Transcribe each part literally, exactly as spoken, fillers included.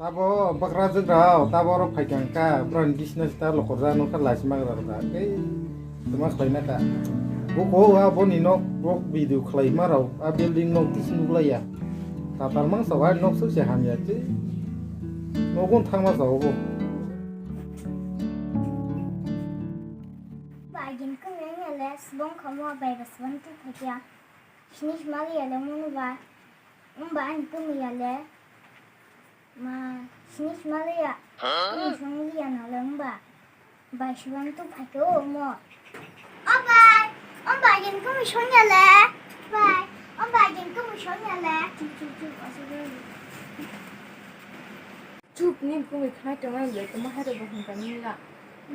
Tabo bakrajwk rao, tabo oro phaikha wngkha, brani business ta lokorjak nokha laisima gra gra. Tei tuma khlaina ta. Buko a boni nok, bok video khlaima rao, a building nok tisi nuklaiya. Tatar mangsa wai nok suk se hamya tei. Nogo thangma sao bo. Bagin kung yang ya le, sbong khomo bai ba sbong tu phaikya. Sini smali ya le munu ba. Umba ani kung ya le. Ma, sini smaliya. Huh? Ini smaliya na lengba. Bai, siwang tu pake o mo. O bai, o bai, yen kumi sonya le. Bai, o bai, yen kumi sonya le. Chup, chup, chup, asal dulu. Chup, nin kumi khnai tongai le, tuma hai rebo hingka nila.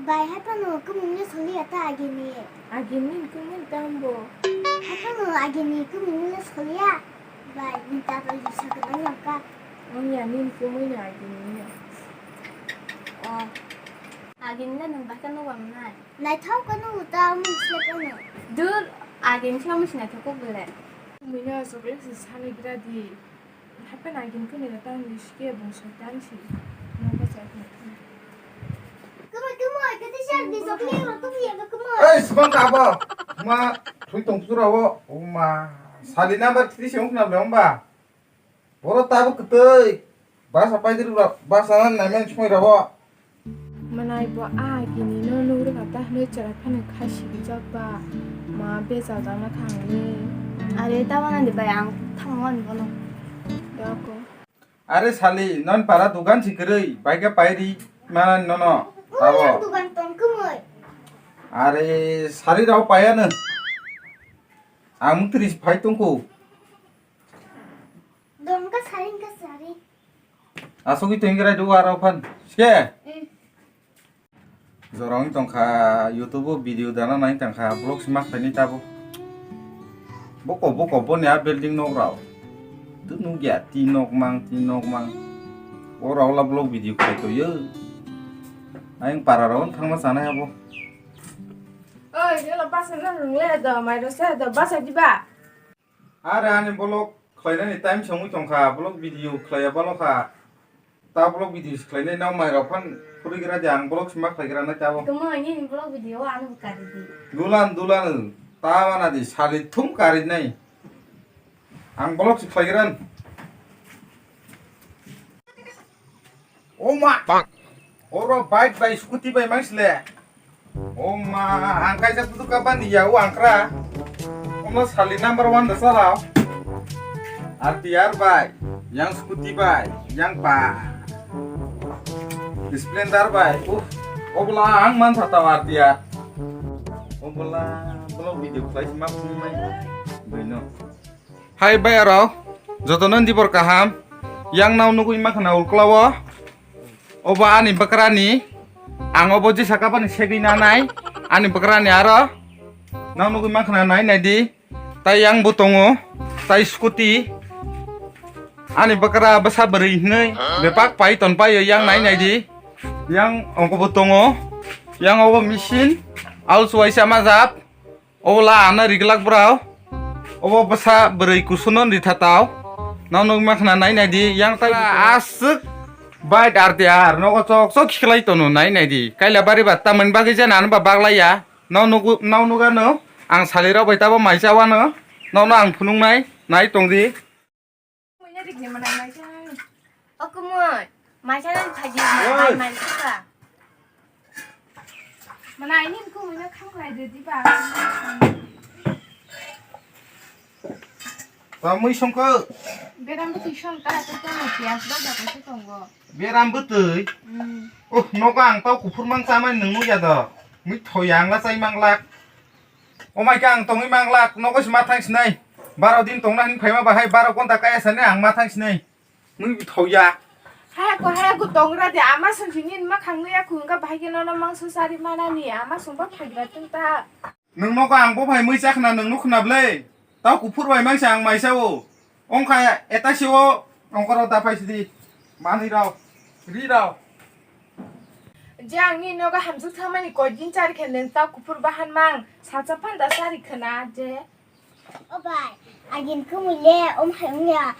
Bai, hai phano kumungni soliya ta agini. Agini kumungni tambo. Hai phano agini kumungni soliya. Bai, ni tata lisa kwbang nangkha. Wngya, nini kumui no agini no. Oh. Agini le nwng bai khe nugo nai. Naithok khe nugo ta, mung sle phano. Dur, agini se mung sinaithok kok bele. Mui no aswk le se sani gra di. Happen agin kuni na tang di ske bung so tang si. Nang ba sa kuni. Kumui, kumui, kete siya di sokli ro tum ye kumui. Ei, sibang ka bo. Ma, thui tong sura wo. O ma, sali number three se ung na bang ba. Boro ta bo ketei. Ba sa pai diri ba, ba sa na men chmoi ra wo. Manai bo a agini no nugri kha ta hwnwi chwrai phano khai sibijak ba ma bejal dana kha hwnwi. Are ta wana di bai ang thangmani bono. Dako. Are sali non para dugan si kwrwi bai khe pairi manani nono. Abo. Dugan tong kumui. Are sari rao payano. Ang mutri phai tongko. Dongka sari ka sari. Asugwi tongwi rai dugo aro phan. Sike? Mm. Jorong tongkha YouTube o video dana nai tangkha vlog sima khaini tabo. Boko boko boni a building nok rao. Tu nugya ti nok mang ti nok mang. O rao la vlog video khai toyo. Ayang para rao thangma sanai abo. Oi, yala basa na rungle do, mai do sa do, basa diba? Are ani vlog khlainani time songwi tongkha, vlog video khlaiya balo kha. Ta vlog video se khlainai nang mai rok phan phuri gra di, ang vlog sima khlai gra nai tabo. Tamo ani vlog video o ano kari di. Dulan dulan ta mana di sali thum kari nai. Ang vlog se khlai gra. O ma. Oro bike bai scooty bai mang sile. O ma, ang kaisa tutu kaban ya o angkra. Ono sali number one da sala. R T R bai, yang scooty bai, yang pa. Splendor bai. Uh, obla ang man thata R T R. Obla, obla video khlai ma phung mai. Bai no. Hai bai aro, jotono dibor kaham. Yang nao nugui ma khna ulkla o. Obo ani bwkrani. Ang obo jesa kabani segwi nanai. Ani bwkrani aro. Nao nugui ma khna nai nai di. Tai yang bo tongo. Tai scooty. Ani bwkra bwsa bwrwi hinwi bepak pai ton paio yang nai nai di. Yang ongko bo tongo. Yang obo machine. Auls waisa majap. Obo la ano riglak bwrao. Obo bwsa bwrwi kusuno ritha tao. Nao nugui ma khna nai nai di. Yang tai aswk bike R T R nogo chok chok khiklai tono nai nai di. Kaila bari ba tamani bagwi je nano ba baglai ya. Nao nugo, nao nugano. Ang salirok bai tabo mai chawano. Nono ang phunuknai. Nai tong di. Kumui na rikni manai mai chai. O kumui, mai chai nang phaji, oi. Mai mai suka. Manai ni kumui na khang lai de di ba. Ba mui songko. Beram bwtwi song ta ta ta na pias ba ba ta tongo. Beram bwtwi. Hmm. Oh, nogo ang tau kuphur mang chamai nung ya do. Mui thoya ang la chai mang lak. O mai khe ang tongwi mang lak, nogo se ma thang sinai. Baro din tongna hin phaima bahai baro gonta kaya sani ang ma thang sinai. Mui bi thok ya. Haya ko, haya ko tongra de ama sung sini ma khang ya khung ka bahai ke nono mang su sari mana ni ama sung ba phagra tung ta. Nung nogo ang bo phai mui chak na nung nuk khna ble. Tau kuphur bai mang se ang mai sa o. Ongkha eta se o ongkoro da phai sidi. Mani rao. Ri rao. Je ang ni nogo hamsuk thangmani koi din chari khe neng tau kuphur bahan mang salsa phanda chari khna je. O bai, agin kumui le om hai ongya.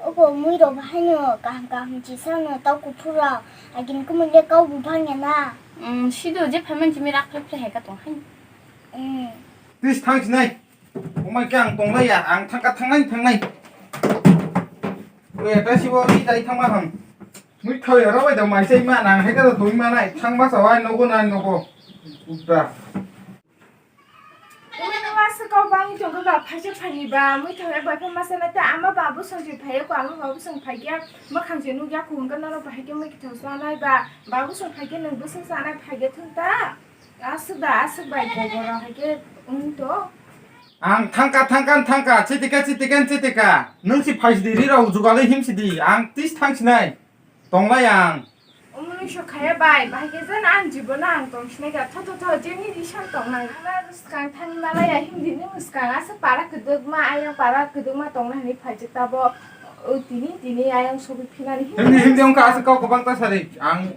Obo mui rok bahaino kaham kaham chisano tau kuphur rok. Agin kumui le kau buphang ya na. Hmm, sido je phaimani chimi rak phre phre hai ka tong hai. Hmm. Tis thang sinai. Omai khe ang tonglaiya, ang thangka thangnai thangnai. Oi, eta sibo ri dai thangma ham. Mui thoi horo bai da mai sai ma nang hai ka da doi ma nai thangma sa wai nogo nai nogo. Utra. Oi, no asa kau bangi tongka ba phaisa phani ba mui thoi bai pha masa na ta ama babu songsi phai ko ama babu song phai kya ma khang se nu ya khung ka na no phai kya mui thoi sa nai ba babu song phai kya nang bu song sa nai phai kya thung ta. Aswk da, aswk bai goboro hai khe wng to. Ang thangka, thangka, thangka, chitika, chitika, chitika. Nwng si phaisidi, ri rok jugalwi himsidi. Ang tis thangsinai. Tonglai ang. Omo nwng sok khaya bai, bahai khe jan ang jibono ang tongsinai kha. Tho, tho, tho, jeni ri san tongnai. Ama swkang thani malaya himdi nwng swkang aswk para kwdwkma, ayang para kwdwkma tongna hwnwi phaijak tabo. O tini, tini ayang sogwi phinani himdi, himdi wngkha aswk kok kwbang ta sari. Ang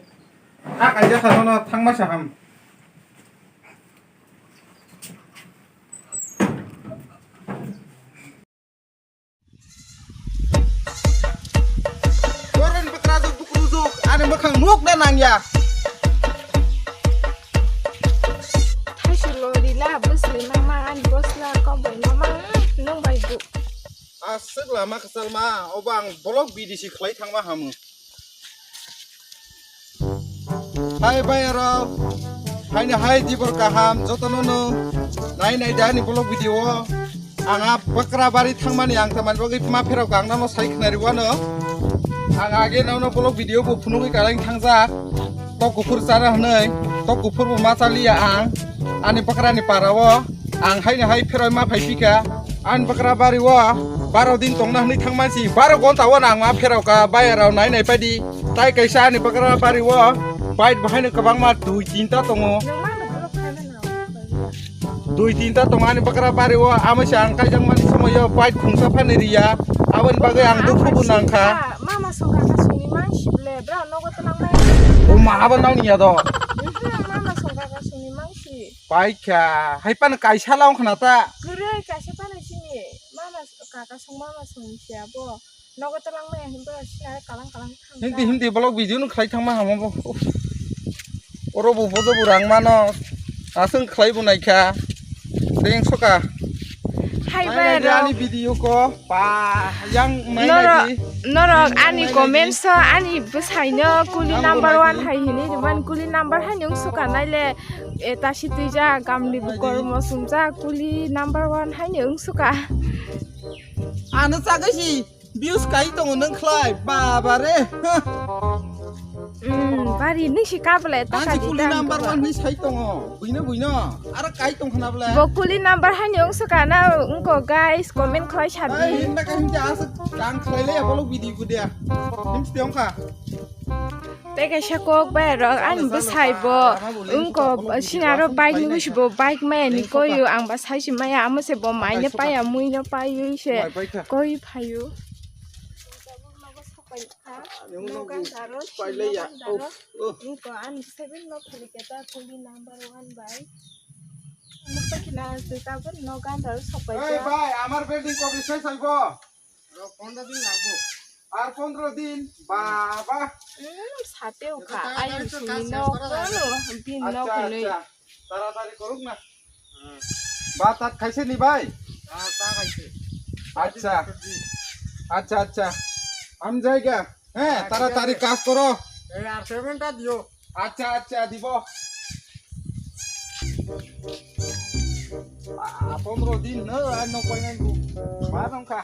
A kaisa sajono thangma saham. Boron bwkrajwk bwkrujwk ani mwkhang nukna nangya. Thaisilo rila bwsli mama ani bosla koboi mama nung bai bu. Aswk lama kwchalma, obo ang vlog B D C khlai thangma hamu. Hai bayarok, haini hai jibor kaham, jotono no nai nai da ani vlog video o. Ang a bakra bari thangmani ang tamani bagwi ma pherok ang nano sai khnari wano. Ang age nano vlog video bo phunugwi kalaing thangjak. Tok kuphur chara hwnwi, tok kuphur bo ma chaliya ang. Ani bakrani para o. Ang haino hai pheroi ma phai phika. Ani bakra bari o baro din tongna hwnwi thangma si baro gonta o nang ma pherao ka bayarao nai nai paidi. Tai kaisa ani bakra bari o bike bahaino kwbangma dui tinta tongo. Dui tinta tongo ani bakra bari o amo se ang kaijak mani somoyo bike khungsa phani riya. Aboni bagwi ang dukhu bo nang kha. Mama songkha ka suni mang sible bro nogo twnang mai. O ma abo nang niya do. Mama songkha ka suni mang si. Paikha, hai pano kaisa la wngkhana ta. Kwrwi kaisa pano sini. Mama s-, kaka song mama song siya bo. Nogo tolangmaya hinba sina kalang kalang thangkha. Hindi, hindi vlog video no khlai thangma hamo bo. Oro bo bodo bo rang mano. Aswng khlai bo naikha. Teng soka. Hai nai bai nai di ro. Ani video ko. Pa, yang nai nai di. Norok, norok ani comments o ani bwsaino kuli number one hai hinwi rwmani kuli number hai nung suka naile. Eta si tuija gamni bukor mosumja kuli number one haino wngsuka. Ano chagwi si views kai tongo nung khlai baba re. Hmm, bari nung si kabla eta ani kuli number one ni sai tongo buino buino aro kai tong khna bla. Bo kuli number haino wngsuka na wngko guys comment khlai sadi. Ai hinna ka hinja asa kang khlai le bolo video video. Him si tong kha. Tei kaisa kok bai rok ani bwsai bo wngko sini aro bike ni bisi bo bike maya ni koyu ang ba sai si maya amo se bo mai no paya mui no payu se koi phayu. Wngko ani seven no khali keta kuli number one bai. Mukta khina se tabuk no gandar sok bai. Ei bai amar building ko bisai saibo. Pondro din lagbo. Ar pondro din, baba. Hmm, sate ukha, ayung sini nok kono, bin nok kono. Acha, acha. Taratari koruk na. Hmm. Bhat tat khaise ni bhai? Ah, ta khaise. Acha. Acha, acha. Ham jayega. He, taratari kaj koro. Ei, ar payment ta diyo. Acha, acha, dibo. Ah, pondro din no, ar no painai bu. Ma nongkha.